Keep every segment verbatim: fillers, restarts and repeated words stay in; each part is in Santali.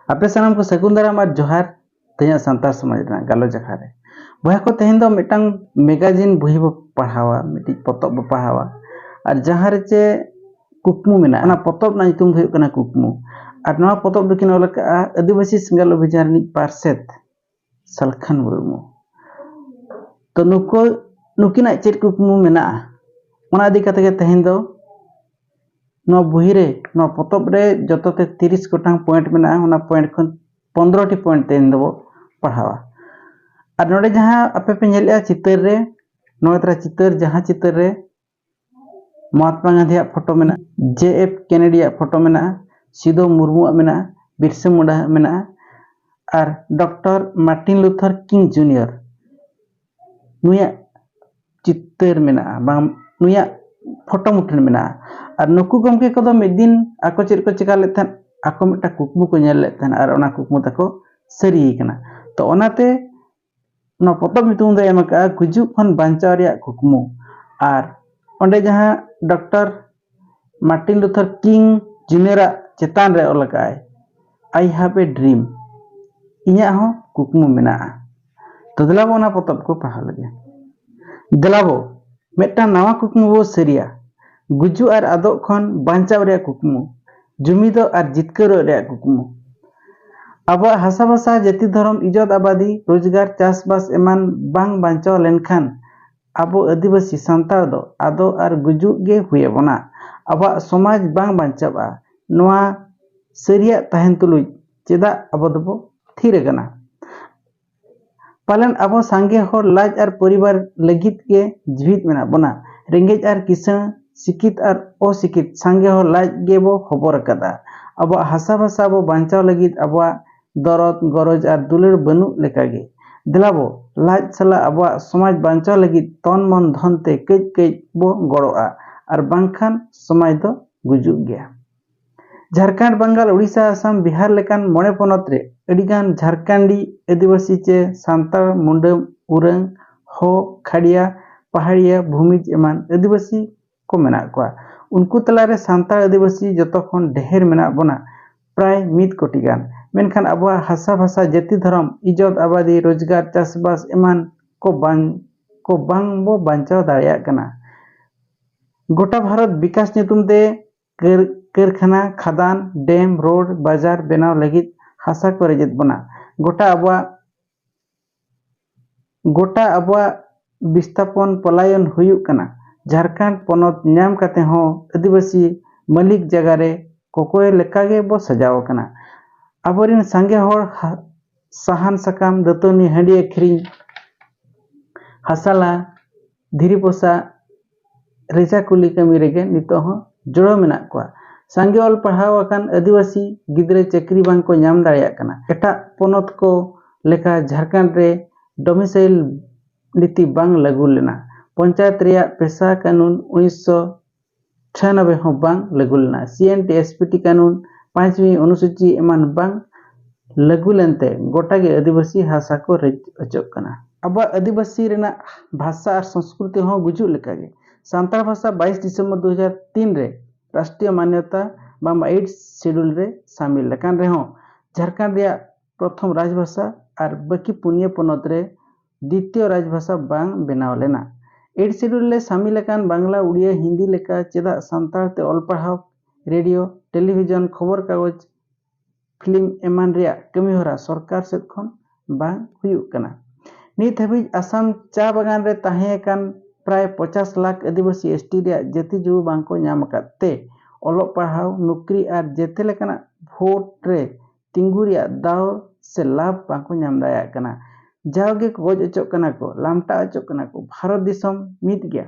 ᱟᱯᱮ ᱥᱟᱱᱟᱢ ᱠᱚ ᱥᱟᱹᱜᱩᱱ ᱫᱟᱨᱟᱢ ᱟᱨ ᱡᱚᱦᱟᱨ᱾ ᱛᱮᱦᱮᱧᱟᱜ ᱥᱟᱱᱛᱟᱲ ᱥᱚᱢᱟᱡᱽ ᱨᱮᱱᱟᱜ ᱜᱟᱞᱚᱪ ᱟᱠᱷᱲᱟ ᱨᱮ, ᱵᱚᱭᱦᱟ ᱠᱚ, ᱛᱮᱦᱮᱧ ᱫᱚ ᱢᱤᱫᱴᱟᱝ ᱢᱮᱜᱟᱡᱤᱱ ᱵᱚᱦᱤ ᱵᱚ ᱯᱟᱲᱦᱟᱣᱟ, ᱢᱤᱫᱴᱤᱡ ᱯᱚᱛᱚᱵ ᱵᱚ ᱯᱟᱲᱦᱟᱣᱟ, ᱟᱨ ᱡᱟᱦᱟᱸ ᱨᱮ ᱪᱮ ᱠᱩᱠᱢᱩ ᱢᱮᱱᱟᱜᱼᱟ᱾ ᱚᱱᱟ ᱯᱚᱛᱚᱵ ᱨᱮᱱᱟᱜ ᱧᱩᱛᱩᱢ ᱫᱚ ᱦᱩᱭᱩᱜ ᱠᱟᱱᱟ ᱠᱩᱠᱢᱩ᱾ ᱟᱨ ᱱᱚᱣᱟ ᱯᱚᱛᱚᱵ ᱫᱚᱠᱤᱱ ᱚᱞ ᱟᱠᱟᱫᱼᱟ ᱟᱹᱫᱤᱵᱟᱹᱥᱤ ᱥᱮᱸᱜᱮᱞ ᱚᱵᱷᱤᱡᱟᱱ ᱨᱤᱱᱤᱡ ᱯᱟᱨᱥᱮᱛ ᱥᱟᱞᱠᱷᱟᱱ ᱢᱩᱨᱢᱩ᱾ ᱛᱚ ᱱᱩᱠᱩ, ᱱᱩᱠᱤᱱᱟᱜ ᱪᱮᱫ ᱠᱩᱠᱢᱩ ᱢᱮᱱᱟᱜᱼᱟ, ᱚᱱᱟ ᱤᱫᱤ ᱠᱟᱛᱮ ᱜᱮ ᱛᱮᱦᱮᱧ ᱫᱚ ᱱᱚᱣᱟ ᱵᱚᱦᱤ ᱨᱮ, ᱱᱚᱣᱟ ᱯᱚᱛᱚᱵ ᱨᱮ ᱡᱚᱛᱚ ᱛᱮ ᱛᱤᱨᱤᱥ ᱜᱚᱴᱟᱝ ᱯᱚᱭᱮᱱᱴ ᱢᱮᱱᱟᱜᱼᱟ᱾ ᱚᱱᱟ ᱯᱚᱭᱮᱱᱴ ᱠᱷᱚᱱ ᱯᱚᱱᱨᱚ ᱴᱤ ᱯᱚᱭᱮᱱᱴ ᱛᱮᱦᱮᱧ ᱫᱚᱵᱚ ᱯᱟᱲᱦᱟᱣᱟ᱾ ᱟᱨ ᱱᱚᱰᱮ ᱡᱟᱦᱟᱸ ᱟᱯᱮ ᱯᱮ ᱧᱮᱞᱮᱜᱼᱟ ᱪᱤᱛᱟᱹᱨ ᱨᱮ, ᱱᱚᱣᱟ ᱛᱟᱨᱟ ᱪᱤᱛᱟᱹᱨ, ᱡᱟᱦᱟᱸ ᱪᱤᱛᱟᱹᱨ ᱨᱮ ᱢᱚᱦᱟᱛᱢᱟ ᱜᱟᱱᱫᱷᱤᱭᱟᱜ ᱯᱷᱳᱴᱳ ᱢᱮᱱᱟᱜᱼᱟ, ᱡᱮ ᱮᱯᱷ ᱠᱮᱱᱮᱰᱤᱭᱟᱜ ᱯᱷᱳᱴᱳ ᱢᱮᱱᱟᱜᱼᱟ, ᱥᱤᱫᱩ ᱢᱩᱨᱢᱩᱣᱟᱜ ᱢᱮᱱᱟᱜᱼᱟ, ᱵᱤᱨᱥᱟ ᱢᱩᱱᱰᱟᱣᱟᱜ ᱢᱮᱱᱟᱜᱼᱟ, ᱟᱨ ᱰᱚᱠᱴᱚᱨ ᱢᱟᱨᱴᱤᱱ ᱞᱩᱛᱷᱟᱨ ᱠᱤᱝ ᱡᱩᱱᱤᱭᱚᱨ ᱱᱩᱭᱟᱜ ᱪᱤᱛᱟᱹᱨ ᱢᱮᱱᱟᱜᱼᱟ, ᱵᱟᱝ, ᱱᱩᱭᱟᱜ ᱯᱷᱳᱴᱳ ᱢᱩᱴᱷᱟᱹᱱ ᱢᱮᱱᱟᱜᱼᱟ᱾ ᱟᱨ ᱱᱩᱠᱩ ᱜᱚᱢᱠᱮ ᱠᱚᱫᱚ ᱢᱤᱫ ᱫᱤᱱ ᱟᱠᱚ ᱪᱮᱫ ᱠᱚ ᱪᱮᱠᱟ ᱞᱮᱫ ᱛᱟᱦᱮᱸᱫ, ᱟᱠᱚ ᱢᱤᱫᱴᱟᱝ ᱠᱩᱠᱢᱩ ᱠᱚ ᱧᱮᱞ ᱞᱮᱫ ᱛᱟᱦᱮᱸᱫ ᱟᱨ ᱚᱱᱟ ᱠᱩᱠᱢᱩ ᱛᱟᱠᱚ ᱥᱟᱹᱨᱤ ᱠᱟᱱᱟ᱾ ᱛᱚ ᱚᱱᱟᱛᱮ ᱱᱚᱣᱟ ᱯᱚᱛᱚᱵ ᱧᱩᱛᱩᱢ ᱫᱚᱭ ᱮᱢ ᱟᱠᱟᱫᱼᱟ ᱜᱩᱡᱩᱜ ᱠᱷᱚᱱ ᱵᱟᱧᱪᱟᱣ ᱨᱮᱭᱟᱜ ᱠᱩᱠᱢᱩ᱾ ᱟᱨ ᱚᱸᱰᱮ ᱡᱟᱦᱟᱸ ᱰᱚᱠᱴᱚᱨ ᱢᱟᱨᱴᱤᱱ ᱞᱩᱛᱷᱟᱨ ᱠᱤᱝ ᱡᱩᱱᱤᱭᱚᱨᱟᱜ ᱪᱮᱛᱟᱱ ᱨᱮ ᱚᱞ ᱟᱠᱟᱫᱼᱟᱭ, "I have a dream", ᱤᱧᱟᱹᱜ ᱦᱚᱸ ᱠᱩᱠᱢᱩ ᱢᱮᱱᱟᱜᱼᱟ᱾ ᱛᱚ ᱫᱮᱞᱟ ᱵᱚ ᱚᱱᱟ ᱯᱚᱛᱚᱵ ᱠᱚ ᱯᱟᱲᱦᱟᱣ ᱞᱮᱜᱮ᱾ ᱫᱮᱞᱟ ᱵᱚ ᱢᱤᱫᱴᱟᱝ ᱱᱟᱣᱟ ᱠᱩᱠᱢᱩ ᱵᱚ ᱥᱟᱹᱨᱤᱭᱟ, ᱜᱩᱡᱩᱜ ᱟᱨ ᱟᱫᱚᱜ ᱠᱷᱚᱱ ᱵᱟᱧᱪᱟᱣ ᱨᱮᱭᱟᱜ ᱠᱩᱠᱢᱩ, ᱡᱩᱢᱤᱫᱚᱜ ᱟᱨ ᱡᱤᱛᱠᱟᱹᱨᱚᱜ ᱨᱮᱭᱟᱜ ᱠᱩᱠᱢᱩ᱾ ᱟᱵᱚᱣᱟᱜ ᱦᱟᱥᱟ ᱵᱷᱟᱥᱟ, ᱡᱟᱹᱛᱤ ᱫᱷᱚᱨᱚᱢ, ᱤᱡᱚᱛ ᱟᱵᱟᱫᱤ, ᱨᱳᱡᱽᱜᱟᱨ, ᱪᱟᱥᱵᱟᱥ ᱮᱢᱟᱱ ᱵᱟᱝ ᱵᱟᱧᱪᱟᱣ ᱞᱮᱱᱠᱷᱟᱱ ᱟᱵᱚ ᱟᱹᱫᱤᱵᱟᱹᱥᱤ ᱥᱟᱱᱛᱟᱲ ᱫᱚ ᱟᱫᱚᱜ ᱟᱨ ᱜᱩᱡᱩᱜ ᱜᱮ ᱦᱩᱭ ᱟᱵᱚᱱᱟ᱾ ᱟᱵᱚᱣᱟᱜ ᱥᱚᱢᱟᱡᱽ ᱵᱟᱝ ᱵᱟᱧᱪᱟᱜᱼᱟ᱾ ᱱᱚᱣᱟ ᱥᱟᱹᱨᱤᱭᱟᱜ ᱛᱟᱦᱮᱱ ᱛᱩᱞᱩᱡ ᱪᱮᱫᱟᱜ ᱟᱵᱚ ᱫᱚᱵᱚ ᱛᱷᱤᱨ ᱟᱠᱟᱱᱟ? ᱯᱟᱞᱮᱱ ᱟᱵᱚ ᱥᱟᱸᱜᱮ ᱦᱚᱲ ᱞᱟᱡ ᱟᱨ ᱯᱚᱨᱤᱵᱟᱨ ᱞᱟᱹᱜᱤᱫ ᱜᱮ ᱡᱤᱣᱤᱫ ᱢᱮᱱᱟᱜ ᱵᱚᱱᱟ᱾ ᱨᱮᱸᱜᱮᱡ ᱟᱨ ᱠᱤᱥᱟᱹᱬ, ᱥᱤᱠᱷᱤᱛ ᱟᱨ ᱚᱥᱤᱠᱷᱤᱛ, ᱥᱟᱸᱜᱮ ᱦᱚᱲ ᱞᱟᱡ ᱜᱮᱵᱚ ᱦᱚᱵᱚᱨ ᱟᱠᱟᱫᱟ᱾ ᱟᱵᱚᱣᱟᱜ ᱦᱟᱥᱟ ᱵᱷᱟᱥᱟ ᱵᱚ ᱵᱟᱧᱪᱟᱣ ᱞᱟᱹᱜᱤᱫ ᱟᱵᱚᱣᱟᱜ ᱫᱚᱨᱚᱫ, ᱜᱚᱨᱚᱡᱽ ᱟᱨ ᱫᱩᱞᱟᱹᱲ ᱵᱟᱹᱱᱩᱜ ᱞᱮᱠᱟᱜᱮ᱾ ᱫᱮᱞᱟ ᱵᱚ ᱞᱟᱡ ᱥᱟᱞᱟᱜ ᱟᱵᱚᱣᱟᱜ ᱥᱚᱢᱟᱡᱽ ᱵᱟᱧᱪᱟᱣ ᱞᱟᱹᱜᱤᱫ ᱛᱚᱱ ᱢᱚᱱ ᱫᱷᱚᱱ ᱛᱮ ᱠᱟᱹᱡ ᱠᱟᱹᱡ ᱵᱚ ᱜᱚᱲᱚᱜᱼᱟ, ᱟᱨ ᱵᱟᱝᱠᱷᱟᱱ ᱥᱚᱢᱟᱡᱽ ᱫᱚ ᱜᱩᱡᱩᱜ ᱜᱮᱭᱟ᱾ ᱡᱷᱟᱲᱠᱷᱚᱸᱰ, ᱵᱟᱝᱜᱟᱞ, ᱳᱰᱤᱥᱟ, ᱟᱥᱟᱢ, ᱵᱤᱦᱟᱨ ᱞᱮᱠᱟᱱ ᱢᱚᱬᱮ ᱯᱚᱱᱚᱛ ᱨᱮ ᱟᱹᱰᱤᱜᱟᱱ ᱡᱷᱟᱲᱠᱷᱚᱸᱰᱤ ᱟᱹᱫᱤᱵᱟᱹᱥᱤ ᱪᱮ ᱥᱟᱱᱛᱟᱲ, ᱢᱩᱸᱰᱟᱹ, ᱩᱨᱟᱹᱝ, ᱦᱳ, ᱠᱷᱟᱰᱤᱭᱟ, ᱯᱟᱦᱟᱲᱤᱭᱟ, ᱵᱷᱩᱢᱤᱡᱽ ᱮᱢᱟᱱ ᱟᱹᱫᱤᱵᱟᱹᱥᱤ ᱠᱚ ᱢᱮᱱᱟᱜ ᱠᱚᱣᱟ᱾ ᱩᱱᱠᱩ ᱛᱟᱞᱟᱨᱮ ᱥᱟᱱᱛᱟᱲ ᱟᱹᱫᱤᱵᱟᱹᱥᱤ ᱡᱚᱛᱚ ᱠᱷᱚᱱ ᱰᱷᱮᱨ ᱢᱮᱱᱟᱜ ᱵᱚᱱᱟ, ᱯᱨᱟᱭ ᱢᱤᱫ ᱠᱳᱴᱤ ᱜᱟᱱ᱾ ᱢᱮᱱᱠᱷᱟᱱ ᱟᱵᱚᱣᱟᱜ ᱦᱟᱥᱟ ᱵᱷᱟᱥᱟ, ᱡᱟᱹᱛᱤ ᱫᱷᱚᱨᱚᱢ, ᱤᱡᱚᱛ ᱟᱵᱟᱫᱤ, ᱨᱳᱡᱽᱜᱟᱨ, ᱪᱟᱥᱵᱟᱥ ᱮᱢᱟᱱ ᱠᱚ ᱵᱟᱝ ᱠᱚ ᱵᱟᱝ ᱵᱚ ᱵᱟᱧᱪᱟᱣ ᱫᱟᱲᱮᱭᱟᱜ ᱠᱟᱱᱟ᱾ ᱜᱚᱴᱟ ᱵᱷᱟᱨᱚᱛ ᱵᱤᱠᱟᱥ ᱧᱩᱛᱩᱢ ᱛᱮ ᱠᱟᱹᱨ-, ᱠᱟᱹᱨᱠᱷᱟᱱᱟ, ᱠᱷᱟᱫᱟᱱ, ᱰᱮᱢ, ᱨᱳᱰ, ᱵᱟᱡᱟᱨ ᱵᱮᱱᱟᱣ ᱞᱟᱹᱜᱤᱫ ᱦᱟᱥᱟ ᱠᱚ ᱨᱮᱡᱮᱫ ᱵᱚᱱᱟ᱾ ᱜᱚᱴᱟ ᱟᱵᱚᱣᱟᱜ ᱜᱚᱴᱟ ᱟᱵᱚᱣᱟᱜ ᱵᱤᱥᱛᱷᱟᱯᱚᱱ ᱯᱚᱞᱟᱭᱚᱱ ᱦᱩᱭᱩᱜ ᱠᱟᱱᱟ᱾ ᱡᱷᱟᱲᱠᱷᱚᱸᱰ ᱯᱚᱱᱚᱛ ᱧᱟᱢ ᱠᱟᱛᱮ ᱦᱚᱸ ᱟᱹᱫᱤᱵᱟᱹᱥᱤ ᱢᱟᱹᱞᱤᱠ ᱡᱟᱭᱜᱟ ᱨᱮ ᱠᱚᱠᱚᱭ ᱞᱮᱠᱟᱜᱮ ᱵᱚ ᱥᱟᱡᱟᱣ ᱟᱠᱟᱱᱟ᱾ ᱟᱵᱚᱨᱮᱱ ᱥᱟᱸᱜᱮ ᱦᱚᱲ ᱦᱟ-, ᱥᱟᱦᱟᱱ ᱥᱟᱠᱟᱢ, ᱫᱟᱹᱛᱟᱹᱱᱤ, ᱦᱟᱺᱰᱤ ᱟᱹᱠᱷᱨᱤᱧ, ᱦᱟᱥᱟᱞᱟ, ᱫᱷᱤᱨᱤ ᱯᱚᱥᱟᱜ, ᱨᱮᱡᱟ ᱠᱩᱞᱤ ᱠᱟᱹᱢᱤ ᱨᱮᱜᱮ ᱱᱤᱛᱚᱜ ᱦᱚᱸ ᱡᱚᱲᱟᱣ ᱢᱮᱱᱟᱜ ᱠᱚᱣᱟ᱾ ᱥᱟᱸᱜᱮ ᱚᱞ ᱯᱟᱲᱦᱟᱣ ᱟᱠᱟᱱ ᱟᱹᱫᱤᱵᱟᱹᱥᱤ ᱜᱤᱫᱽᱨᱟᱹ ᱪᱟᱹᱠᱨᱤ ᱵᱟᱝ ᱠᱚ ᱧᱟᱢ ᱫᱟᱲᱮᱭᱟᱜ ᱠᱟᱱᱟ᱾ ᱮᱴᱟᱜ ᱯᱚᱱᱚᱛ ᱠᱚ ᱞᱮᱠᱟ ᱡᱷᱟᱲᱠᱷᱚᱸᱰ ᱨᱮ ᱰᱚᱢᱤᱥᱟᱭᱤᱞ ᱱᱤᱛᱤ ᱵᱟᱝ ᱞᱟᱹᱜᱩ ᱞᱮᱱᱟ᱾ ᱯᱚᱧᱪᱟᱭᱮᱛ ᱨᱮᱭᱟᱜ ᱯᱮᱥᱟ ᱠᱟᱹᱱᱩᱱ ᱩᱱᱤᱥᱥᱚ ᱪᱷᱤᱭᱟᱱᱚᱵᱵᱳᱭ ᱦᱚᱸ ᱵᱟᱝ ᱞᱟᱹᱜᱩ ᱞᱮᱱᱟ᱾ ᱥᱤ N T, S P T ᱠᱟᱹᱱᱩᱱ, ᱯᱟᱸᱪᱣᱤ ᱚᱱᱩᱥᱩᱪᱤ ᱮᱢᱟᱱ ᱵᱟᱝ ᱞᱟᱹᱜᱩ ᱞᱮᱱᱛᱮ ᱜᱚᱴᱟ ᱜᱮ ᱟᱹᱫᱤᱵᱟᱹᱥᱤ ᱦᱟᱥᱟ ᱠᱚ ᱨᱮᱡ ᱦᱚᱪᱚᱜ ᱠᱟᱱᱟ᱾ ᱟᱵᱚᱣᱟᱜ ᱟᱹᱫᱤᱵᱟᱹᱥᱤ ᱨᱮᱱᱟᱜ ᱵᱷᱟᱥᱟ ᱟᱨ ᱥᱚᱝᱥᱠᱨᱤᱛᱤ ᱦᱚᱸ ᱜᱩᱡᱩᱜ ᱞᱮᱠᱟᱜᱮ᱾ ᱥᱟᱱᱛᱟᱲ ᱵᱷᱟᱥᱟ ᱵᱟᱭᱤᱥ ᱰᱤᱥᱮᱢᱵᱚᱨ ᱫᱩ ᱦᱟᱡᱟᱨ ᱛᱤᱱ ᱨᱮ ᱨᱟᱥᱴᱨᱤᱭᱚ ᱢᱟᱱᱭᱚᱛᱟ ᱵᱟᱝᱢᱟ ᱮᱭᱤᱴ ᱥᱤᱰᱩᱞ ᱨᱮ ᱥᱟᱢᱤᱞ ᱟᱠᱟᱱ ᱨᱮᱦᱚᱸ, ᱡᱷᱟᱲᱠᱷᱚᱸᱰ ᱨᱮᱭᱟᱜ ᱯᱨᱚᱛᱷᱚᱢ ᱨᱟᱡᱽᱵᱷᱟᱥᱟ ᱟᱨ ᱵᱟᱹᱠᱤ ᱯᱩᱱᱭᱟᱹ ᱯᱚᱱᱚᱛ ᱨᱮ ᱫᱤᱛᱤᱭᱚ ᱨᱟᱡᱽᱵᱷᱟᱥᱟ ᱵᱟᱝ ᱵᱮᱱᱟᱣ ᱞᱮᱱᱟ᱾ ᱮᱭᱤᱴ ᱥᱤᱰᱩᱞ ᱨᱮ ᱥᱟᱢᱤᱞ ᱟᱠᱟᱱ ᱵᱟᱝᱞᱟ, ᱩᱲᱤᱭᱟ, ᱦᱤᱱᱫᱤ ᱞᱮᱠᱟ ᱪᱮᱫᱟᱜ ᱥᱟᱱᱛᱟᱲ ᱛᱮ ᱚᱞ ᱯᱟᱲᱦᱟᱣ, ᱨᱮᱰᱤᱭᱳ, ᱴᱮᱞᱤᱵᱷᱤᱡᱚᱱ, ᱠᱷᱚᱵᱚᱨ ᱠᱟᱜᱚᱡᱽ, ᱯᱷᱤᱞᱢ ᱮᱢᱟᱱ ᱨᱮᱭᱟᱜ ᱠᱟᱹᱢᱤᱦᱚᱨᱟ ᱥᱚᱨᱠᱟᱨ ᱥᱮᱫ ᱠᱷᱚᱱ ᱵᱟᱝ ᱦᱩᱭᱩᱜ ᱠᱟᱱᱟ᱾ ᱱᱤᱛ ᱦᱟᱹᱵᱤᱡ ᱟᱥᱟᱢ ᱪᱟ ᱵᱟᱜᱟᱱ ᱨᱮ ᱛᱟᱦᱮᱸ ᱟᱠᱟᱱ ᱯᱨᱟᱭ ᱯᱚᱪᱟᱥ ᱞᱟᱠᱷ ᱟᱹᱫᱤᱵᱟᱹᱥᱤ ᱮᱥ ᱴᱤ ᱨᱮᱭᱟᱜ ᱡᱟᱹᱛᱤ ᱡᱩᱲᱩ ᱵᱟᱝ ᱠᱚ ᱧᱟᱢ ᱟᱠᱟᱫ ᱛᱮ ᱚᱞᱚᱜ ᱯᱟᱲᱦᱟᱣ, ᱱᱚᱠᱨᱤ ᱟᱨ ᱡᱮᱛᱮ ᱞᱮᱠᱟᱱᱟᱜ ᱵᱷᱳᱴ ᱨᱮ ᱛᱤᱸᱜᱩ ᱨᱮᱭᱟᱜ ᱫᱟᱣ ᱥᱮ ᱞᱟᱵᱷ ᱵᱟᱝ ᱠᱚ ᱧᱟᱢ ᱫᱟᱲᱮᱭᱟᱜ ᱠᱟᱱᱟ᱾ ᱡᱟᱣᱜᱮ ᱠᱚ ᱜᱚᱡ ᱦᱚᱪᱚᱜ ᱠᱟᱱᱟ ᱠᱚ, ᱞᱟᱢᱴᱟ ᱦᱚᱪᱚᱜ ᱠᱟᱱᱟ ᱠᱚ᱾ ᱵᱷᱟᱨᱚᱛ ᱫᱤᱥᱚᱢ ᱢᱤᱫ ᱜᱮᱭᱟ,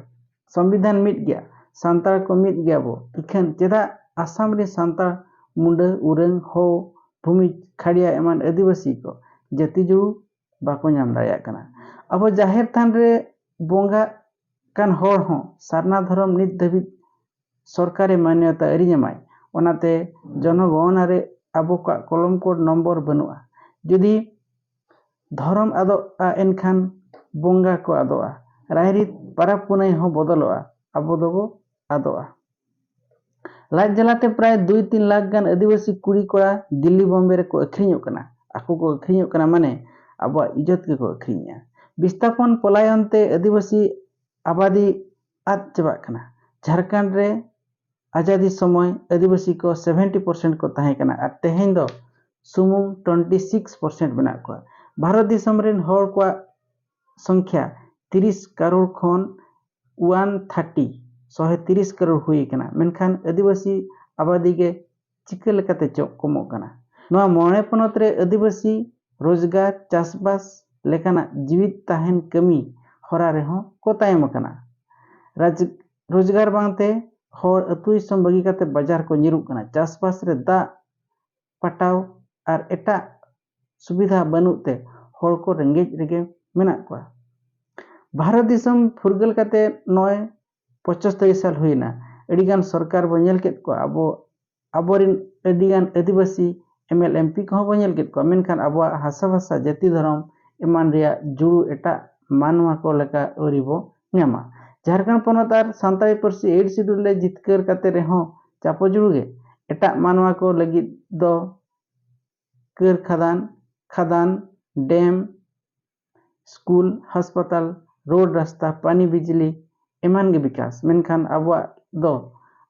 ᱥᱚᱝᱵᱤᱫᱷᱟᱱ ᱢᱤᱫ ᱜᱮᱭᱟ, ᱥᱟᱱᱛᱟᱲ ᱠᱚ ᱢᱤᱫ ᱜᱮᱭᱟ ᱵᱚ᱾ ᱤᱠᱷᱟᱹᱱ ᱪᱮᱫᱟᱜ ᱟᱥᱟᱢ ᱨᱮ ᱥᱟᱱᱛᱟᱲ, ᱢᱩᱸᱰᱟᱹ, ᱩᱨᱟᱹᱝ, ᱦᱳ, ᱵᱷᱩᱢᱤᱡᱽ, ᱠᱷᱟᱲᱤᱭᱟ ᱮᱢᱟᱱ ᱟᱹᱫᱤᱵᱟᱹᱥᱤ ᱠᱚ ᱡᱟᱹᱛᱤ ᱡᱩᱲᱩ ᱵᱟᱠᱚ ᱧᱟᱢ ᱫᱟᱲᱮᱭᱟᱜ ᱠᱟᱱᱟ? ᱟᱵᱚ ᱡᱟᱦᱮᱨ ᱛᱷᱟᱱ ᱨᱮ ᱵᱚᱸᱜᱟᱜ ᱠᱟᱱ ᱦᱚᱲ ᱦᱚᱸ ᱥᱟᱨᱱᱟ ᱫᱷᱚᱨᱚᱢ ᱱᱤᱛ ᱫᱷᱟᱹᱵᱤᱡ ᱥᱚᱨᱠᱟᱨᱤ ᱢᱟᱱᱭᱚᱛᱟ ᱟᱹᱣᱨᱤ ᱧᱟᱢᱟᱭ᱾ ᱚᱱᱟᱛᱮ ᱡᱚᱱᱚᱜᱚᱬᱱᱟ ᱨᱮ ᱟᱵᱚ ᱠᱚᱣᱟᱜ ᱠᱚᱞᱚᱢ ᱠᱳᱰ ᱱᱚᱢᱵᱚᱨ ᱵᱟᱹᱱᱩᱜᱼᱟ᱾ ᱡᱩᱫᱤ ᱫᱷᱚᱨᱚᱢ ᱟᱫᱚᱜᱼᱟ, ᱮᱱᱠᱷᱟᱱ ᱵᱚᱸᱜᱟ ᱠᱚ ᱟᱫᱚᱜᱼᱟ, ᱨᱟᱭᱨᱤᱛ, ᱯᱟᱨᱟᱵᱽ ᱯᱩᱱᱟᱹᱭ ᱦᱚᱸ ᱵᱚᱫᱚᱞᱚᱜᱼᱟ, ᱟᱵᱚ ᱫᱚᱵᱚ ᱟᱫᱚᱜᱼᱟ᱾ ᱞᱟᱡ ᱡᱟᱞᱟᱛᱮ ᱯᱨᱟᱭ ᱫᱩᱭ ᱛᱤᱱ ᱞᱟᱠᱷ ᱜᱟᱱ ᱟᱹᱫᱤᱵᱟᱹᱥᱤ ᱠᱩᱲᱤ ᱠᱚᱲᱟ ᱫᱤᱞᱞᱤ ᱵᱚᱢᱵᱮ ᱨᱮᱠᱚ ᱟᱹᱠᱷᱨᱤᱧᱚᱜ ᱠᱟᱱᱟ᱾ ᱟᱠᱚ ᱠᱚ ᱟᱹᱠᱷᱨᱤᱧᱚᱜ ᱠᱟᱱᱟ ᱢᱟᱱᱮ ᱟᱵᱚᱣᱟᱜ ᱤᱡᱽᱡᱚᱛ ᱜᱮᱠᱚ ᱟᱹᱠᱷᱨᱤᱧᱮᱜᱼᱟ᱾ ᱵᱤᱥᱛᱷᱟᱯᱚᱱ ᱯᱚᱞᱟᱭᱚᱱ ᱛᱮ ᱟᱹᱫᱤᱵᱟᱹᱥᱤ ᱟᱵᱟᱫᱤ ᱟᱫ ᱪᱟᱵᱟᱜ ᱠᱟᱱᱟ᱾ ᱡᱷᱟᱲᱠᱷᱚᱸᱰ ᱨᱮ ᱟᱡᱟᱫᱤ ᱥᱚᱢᱚᱭ ᱟᱹᱫᱤᱵᱟᱹᱥᱤ ᱠᱚ ᱥᱮᱵᱷᱮᱱᱴᱤ ᱯᱟᱨᱥᱮᱱᱴ ᱠᱚ ᱛᱟᱦᱮᱸ ᱠᱟᱱᱟ ᱟᱨ ᱛᱮᱦᱮᱧ ᱫᱚ ᱥᱩᱢᱩᱝ ᱴᱩᱭᱮᱱᱴᱤ ᱥᱤᱠᱥ ᱯᱟᱨᱥᱮᱱᱴ ᱢᱮᱱᱟᱜ ᱠᱚᱣᱟ᱾ ᱵᱷᱟᱨᱚᱛ ᱫᱤᱥᱚᱢ ᱨᱮᱱ ᱦᱚᱲ ᱠᱚᱣᱟᱜ ᱥᱚᱝᱠᱷᱭᱟ ᱛᱤᱨᱤᱥ ᱠᱟᱨᱳᱲ ᱠᱷᱚᱱ ᱚᱣᱟᱱ ᱛᱷᱟᱨᱴᱤ, ᱥᱚᱦᱮ ᱛᱤᱨᱤᱥ ᱠᱟᱨᱳᱲ ᱦᱩᱭ ᱟᱠᱟᱱᱟ, ᱢᱮᱱᱠᱷᱟᱱ ᱟᱹᱫᱤᱵᱟᱹᱥᱤ ᱟᱵᱟᱫᱤ ᱜᱮ ᱪᱤᱠᱟᱹ ᱞᱮᱠᱟᱛᱮ ᱪᱚ ᱠᱚᱢᱚᱜ ᱠᱟᱱᱟ? ᱱᱚᱣᱟ ᱢᱚᱬᱮ ᱯᱚᱱᱚᱛ ᱨᱮ ᱟᱹᱫᱤᱵᱟᱹᱥᱤ ᱨᱳᱡᱽᱜᱟᱨ, ᱪᱟᱥᱵᱟᱥ ᱞᱮᱠᱟᱱᱟᱜ ᱡᱤᱣᱤᱫ ᱛᱟᱦᱮᱱ ᱠᱟᱹᱢᱤ ᱦᱚᱨᱟ ᱨᱮᱦᱚᱸ ᱠᱚ ᱛᱟᱭᱚᱢ ᱟᱠᱟᱱᱟ᱾ ᱨᱟᱡᱽ-, ᱨᱳᱡᱽᱜᱟᱨ ᱵᱟᱝᱛᱮ ᱦᱚᱲ ᱟᱹᱛᱩ ᱫᱤᱥᱚᱢ ᱵᱟᱹᱜᱤ ᱠᱟᱛᱮ ᱵᱟᱡᱟᱨ ᱠᱚ ᱧᱤᱨᱩᱜ ᱠᱟᱱᱟ᱾ ᱪᱟᱥᱵᱟᱥ ᱨᱮ ᱫᱟᱜ ᱯᱟᱴᱟᱣ ᱟᱨ ᱮᱴᱟᱜ ᱥᱩᱵᱤᱫᱷᱟ ᱵᱟᱹᱱᱩᱜ ᱛᱮ ᱦᱚᱲ ᱠᱚ ᱨᱮᱸᱜᱮᱡ ᱨᱮᱜᱮ ᱢᱮᱱᱟᱜ ᱠᱚᱣᱟ᱾ ᱵᱷᱟᱨᱚᱛ ᱫᱤᱥᱚᱢ ᱯᱷᱩᱨᱜᱟᱹᱞ ᱠᱟᱛᱮ ᱱᱚᱜᱼᱚᱭ ᱯᱚᱸᱪᱟᱛᱛᱳᱨ ᱥᱟᱞ ᱦᱩᱭᱱᱟ᱾ ᱟᱹᱰᱤᱜᱟᱱ ᱥᱚᱨᱠᱟᱨ ᱵᱚ ᱧᱮᱞ ᱠᱮᱫ ᱠᱚᱣᱟ, ᱟᱵᱚ, ᱟᱵᱚᱨᱮᱱ ᱟᱹᱰᱤᱜᱟᱱ ᱟᱹᱫᱤᱵᱟᱹᱥᱤ ᱮᱢ ᱮᱞ ᱮᱢ ᱯᱤ ᱠᱚᱦᱚᱸ ᱵᱚ ᱧᱮᱞ ᱠᱮᱫ ᱠᱚᱣᱟ, ᱢᱮᱱᱠᱷᱟᱱ ᱟᱵᱚᱣᱟᱜ ᱦᱟᱥᱟ ᱵᱷᱟᱥᱟ, ᱡᱟᱹᱛᱤ ᱫᱷᱚᱨᱚᱢ ᱮᱢᱟᱱ ᱨᱮᱭᱟᱜ ᱡᱩᱲᱩ ᱮᱴᱟᱜ ᱢᱟᱱᱣᱟ ᱠᱚ ᱞᱮᱠᱟ ᱟᱹᱣᱨᱤ ᱵᱚ ᱧᱟᱢᱟ᱾ ᱡᱷᱟᱲᱠᱷᱚᱸᱰ ᱯᱚᱱᱚᱛ ᱟᱨ ᱥᱟᱱᱛᱟᱲᱤ ᱯᱟᱹᱨᱥᱤ ᱮᱭᱤᱴ ᱥᱤᱰᱩᱞ ᱨᱮ ᱡᱤᱛᱠᱟᱹᱨ ᱠᱟᱛᱮ ᱨᱮᱦᱚᱸ ᱪᱟᱯᱚ ᱡᱩᱲᱩ ᱜᱮ ᱮᱴᱟᱜ ᱢᱟᱱᱣᱟ ᱠᱚ ᱞᱟᱹᱜᱤᱫ ᱫᱚ ᱠᱟᱹᱨ ᱠᱷᱟᱫᱟᱱ, ᱠᱷᱟᱫᱟᱱ, ᱰᱮᱢ, ᱥᱠᱩᱞ, ᱦᱟᱥᱯᱟᱛᱟᱞ, ᱨᱳᱰ, ᱨᱟᱥᱛᱟ, ᱯᱟᱱᱤ, ᱵᱤᱡᱽᱞᱤ ᱮᱢᱟᱱ ᱜᱮ ᱵᱤᱠᱟᱥ᱾ ᱢᱮᱱᱠᱷᱟᱱ ᱟᱵᱚᱣᱟᱜ ᱫᱚ,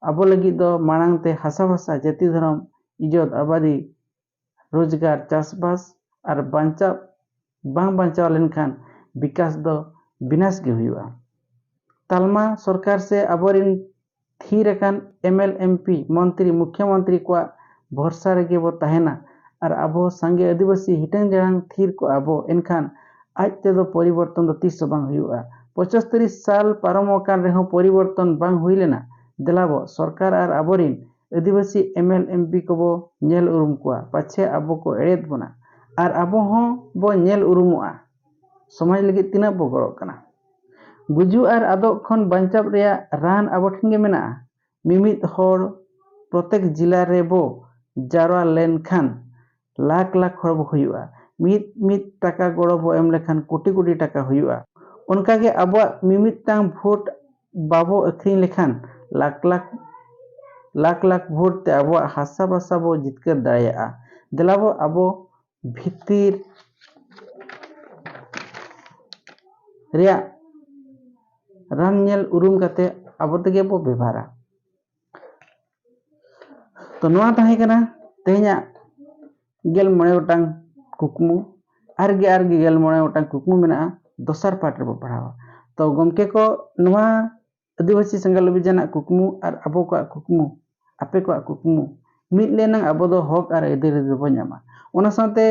ᱟᱵᱚ ᱞᱟᱹᱜᱤᱫ ᱫᱚ ᱢᱟᱲᱟᱝ ᱛᱮ ᱦᱟᱥᱟ ᱵᱷᱟᱥᱟ, ᱡᱟᱹᱛᱤ ᱫᱷᱚᱨᱚᱢ, ᱤᱡᱚᱛ, ᱟᱵᱟᱫᱤ, ᱨᱳᱡᱽᱜᱟᱨ, ᱪᱟᱥᱵᱟᱥ ᱟᱨ ᱵᱟᱧᱪᱟᱣ, ᱵᱟᱝ ᱵᱟᱧᱪᱟᱣ ᱞᱮᱱᱠᱷᱟᱱ ᱵᱤᱠᱟᱥ ᱫᱚ ᱵᱤᱱᱟᱥ ᱜᱮ ᱦᱩᱭᱩᱜᱼᱟ᱾ ᱛᱟᱞᱢᱟ ᱥᱚᱨᱠᱟᱨ ᱥᱮ ᱟᱵᱚᱨᱮᱱ ᱛᱷᱤᱨ ᱟᱠᱟᱱ ᱮᱢ ᱮᱞ ᱮᱢ ᱯᱤ, ᱢᱚᱱᱛᱨᱤ, ᱢᱩᱠᱷᱭᱚᱢᱚᱱᱛᱨᱤ ᱠᱚᱣᱟᱜ ᱵᱷᱚᱨᱥᱟ ᱨᱮᱜᱮ ᱵᱚ ᱛᱟᱦᱮᱱᱟ ᱟᱨ ᱟᱵᱚ ᱥᱟᱸᱜᱮ ᱟᱹᱫᱤᱵᱟᱹᱥᱤ ᱦᱤᱴᱟᱹᱝ ᱡᱟᱲᱟᱝ ᱛᱷᱤᱨ ᱠᱚᱜᱼᱟ ᱵᱚ, ᱮᱱᱠᱷᱟᱱ ᱟᱡ ᱛᱮᱫᱚ ᱯᱚᱨᱤᱵᱚᱨᱛᱚᱱ ᱫᱚ ᱛᱤᱥ ᱦᱚᱸ ᱵᱟᱝ ᱦᱩᱭᱩᱜᱼᱟ᱾ ᱯᱚᱸᱪᱟᱛᱛᱳᱨ ᱥᱟᱞ ᱯᱟᱨᱚᱢ ᱟᱠᱟᱱ ᱨᱮᱦᱚᱸ ᱯᱚᱨᱤᱵᱚᱨᱛᱚᱱ ᱵᱟᱝ ᱦᱩᱭ ᱞᱮᱱᱟ᱾ ᱫᱮᱞᱟ ᱵᱚ ᱥᱚᱨᱠᱟᱨ ᱟᱨ ᱟᱵᱚᱨᱤᱱ ᱟᱹᱫᱤᱵᱟᱹᱥᱤ ᱮᱢ ᱮᱞ ᱮᱢ ᱯᱤ ᱠᱚᱵᱚ ᱧᱮᱞ ᱩᱨᱩᱢ ᱠᱚᱣᱟ, ᱯᱟᱪᱷᱮ ᱟᱵᱚ ᱠᱚ ᱮᱲᱮᱫ ᱵᱚᱱᱟ ᱟᱨ ᱟᱵᱚ ᱦᱚᱸ ᱵᱚ ᱧᱮᱞ ᱩᱨᱩᱢᱚᱜᱼᱟ᱾ ᱥᱚᱢᱟᱡᱽ ᱞᱟᱹᱜᱤᱫ ᱛᱤᱱᱟᱹᱜ ᱵᱚ ᱜᱚᱲᱚᱜ ᱠᱟᱱᱟ? ᱜᱩᱡᱩᱜ ᱟᱨ ᱟᱫᱚᱜ ᱠᱷᱚᱱ ᱵᱟᱧᱪᱟᱣ ᱨᱮᱭᱟᱜ ᱨᱟᱱ ᱟᱵᱚ ᱴᱷᱮᱱ ᱜᱮ ᱢᱮᱱᱟᱜᱼᱟ᱾ ᱢᱤᱢᱤᱫ ᱦᱚᱲ ᱯᱨᱚᱛᱮᱠ ᱡᱤᱞᱟ ᱨᱮ ᱵᱚ ᱡᱟᱨᱣᱟ ᱞᱮᱱᱠᱷᱟᱱ ᱞᱟᱠᱷ ᱞᱟᱠᱷ ᱦᱚᱲ ᱵᱚ ᱦᱩᱭᱩᱜᱼᱟ᱾ ᱢᱤᱫ ᱢᱤᱫ ᱴᱟᱠᱟ ᱜᱚᱲᱚ ᱵᱚ ᱮᱢ ᱞᱮᱠᱷᱟᱱ ᱠᱳᱴᱤ ᱠᱳᱴᱤ ᱴᱟᱠᱟ ᱦᱩᱭᱩᱜᱼᱟ᱾ ᱚᱱᱠᱟᱜᱮ ᱟᱵᱚᱣᱟᱜ ᱢᱤᱢᱤᱫᱴᱟᱝ ᱵᱷᱳᱴ ᱵᱟᱵᱚ ᱟᱹᱠᱷᱨᱤᱧ ᱞᱮᱠᱷᱟᱱ ᱞᱟᱠᱷ ᱞᱟᱠᱷ ᱞᱟᱠᱷ ᱞᱟᱠᱷ ᱵᱷᱳᱴ ᱛᱮ ᱟᱵᱚᱣᱟᱜ ᱦᱟᱥᱟ ᱵᱷᱟᱥᱟ ᱵᱚ ᱡᱤᱛᱠᱟᱹᱨ ᱫᱟᱲᱮᱭᱟᱜᱼᱟ᱾ ᱫᱮᱞᱟ ᱵᱚ ᱟᱵᱚ ᱵᱷᱤᱛᱤᱨ ᱨᱮᱭᱟᱜ ᱨᱟᱱ ᱧᱮᱞ ᱩᱨᱩᱢ ᱠᱟᱛᱮ ᱟᱵᱚ ᱛᱮᱜᱮ ᱵᱚ ᱵᱮᱵᱷᱟᱨᱟ᱾ ᱛᱚ ᱱᱚᱣᱟ ᱛᱟᱦᱮᱸ ᱠᱟᱱᱟ ᱛᱮᱦᱮᱧᱟᱜ ᱜᱮᱞ ᱢᱚᱬᱮ ᱜᱚᱴᱟᱝ ᱠᱩᱠᱢᱩ᱾ ᱟᱨᱜᱮ ᱟᱨᱜᱮ ᱜᱮᱞ ᱢᱚᱬᱮ ᱜᱚᱴᱟᱝ ᱠᱩᱠᱢᱩ ᱢᱮᱱᱟᱜᱼᱟ, ᱫᱚᱥᱟᱨ ᱯᱟᱴ ᱨᱮᱵᱚ ᱯᱟᱲᱦᱟᱣᱟ᱾ ᱛᱚ ᱜᱚᱢᱠᱮ ᱠᱚ, ᱱᱚᱣᱟ ᱟᱹᱫᱤᱵᱟᱹᱥᱤ ᱥᱮᱸᱜᱮᱞ ᱚᱵᱷᱤᱡᱟᱱᱟᱜ ᱠᱩᱠᱢᱩ ᱟᱨ ᱟᱵᱚ ᱠᱚᱣᱟᱜ ᱠᱩᱠᱢᱩ, ᱟᱯᱮ ᱠᱚᱣᱟᱜ ᱠᱩᱠᱢᱩ ᱢᱤᱫ ᱞᱮᱱᱟᱝ ᱟᱵᱚ ᱫᱚ ᱦᱚᱠ ᱟᱨ ᱟᱹᱭᱫᱟᱹᱨᱤ ᱫᱚᱵᱚ ᱧᱟᱢᱟ᱾ ᱚᱱᱟ ᱥᱟᱶᱛᱮ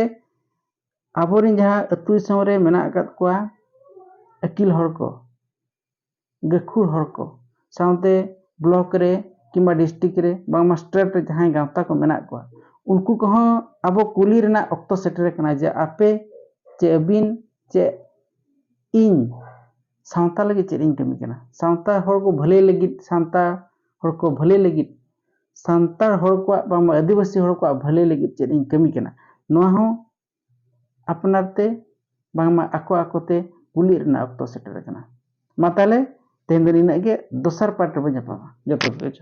ᱟᱵᱚᱨᱮᱱ ᱡᱟᱦᱟᱸ ᱟᱹᱛᱩ ᱫᱤᱥᱚᱢ ᱨᱮ ᱢᱮᱱᱟᱜ ᱟᱠᱟᱫ ᱠᱚᱣᱟ ᱟᱹᱠᱤᱞ ᱦᱚᱲ ᱠᱚ, ᱜᱟᱹᱠᱷᱩᱲ ᱦᱚᱲ ᱠᱚ, ᱥᱟᱶᱛᱮ ᱵᱞᱚᱠ ᱨᱮ ᱠᱤᱝᱵᱟ ᱰᱤᱥᱴᱨᱤᱠᱴ ᱨᱮ, ᱵᱟᱝᱢᱟ ᱥᱴᱮᱴ ᱨᱮ ᱡᱟᱦᱟᱸᱭ ᱜᱟᱶᱛᱟ ᱠᱚ ᱢᱮᱱᱟᱜ ᱠᱚᱣᱟ, ᱩᱱᱠᱩ ᱠᱚᱦᱚᱸ ᱟᱵᱚ ᱠᱩᱞᱤ ᱨᱮᱱᱟᱜ ᱚᱠᱛᱚ ᱥᱮᱴᱮᱨ ᱟᱠᱟᱱᱟ ᱡᱮ ᱟᱯᱮ ᱪᱮ ᱟᱹᱵᱤᱱ ᱪᱮ ᱤᱧ ᱥᱟᱶᱛᱟ ᱞᱟᱹᱜᱤᱫ ᱪᱮᱫ ᱤᱧ ᱠᱟᱹᱢᱤ ᱠᱟᱱᱟ, ᱥᱟᱶᱛᱟ ᱦᱚᱲ ᱠᱚ ᱵᱷᱟᱹᱞᱟᱹᱭ ᱞᱟᱹᱜᱤᱫ, ᱥᱟᱶᱛᱟ ᱦᱚᱲ ᱠᱚ ᱵᱷᱟᱹᱞᱟᱹᱭ ᱞᱟᱹᱜᱤᱫ, ᱥᱟᱱᱛᱟᱲ ᱦᱚᱲ ᱠᱚᱣᱟᱜ ᱵᱟᱝᱢᱟ ᱟᱹᱫᱤᱵᱟᱹᱥᱤ ᱦᱚᱲ ᱠᱚᱣᱟᱜ ᱵᱷᱟᱹᱞᱟᱹᱭ ᱞᱟᱹᱜᱤᱫ ᱪᱮᱫ ᱤᱧ ᱠᱟᱹᱢᱤ ᱠᱟᱱᱟ, ᱱᱚᱣᱟ ᱦᱚᱸ ᱟᱯᱱᱟᱨ ᱛᱮ ᱵᱟᱝᱢᱟ ᱟᱠᱚ ᱟᱠᱚ ᱛᱮ ᱠᱩᱞᱤ ᱨᱮᱱᱟᱜ ᱚᱠᱛᱚ ᱥᱮᱴᱮᱨ ᱟᱠᱟᱱᱟ᱾ ᱢᱟ ᱛᱟᱦᱞᱮ ᱛᱮᱦᱮᱧ ᱫᱚ ᱱᱤᱱᱟᱹᱜ ᱜᱮ, ᱫᱚᱥᱟᱨ ᱯᱟᱴ ᱨᱮᱵᱚ ᱧᱟᱯᱟᱢᱟ᱾ ᱡᱚᱛᱚ ᱠᱚᱜᱮ ᱡᱚᱦᱟᱨ᱾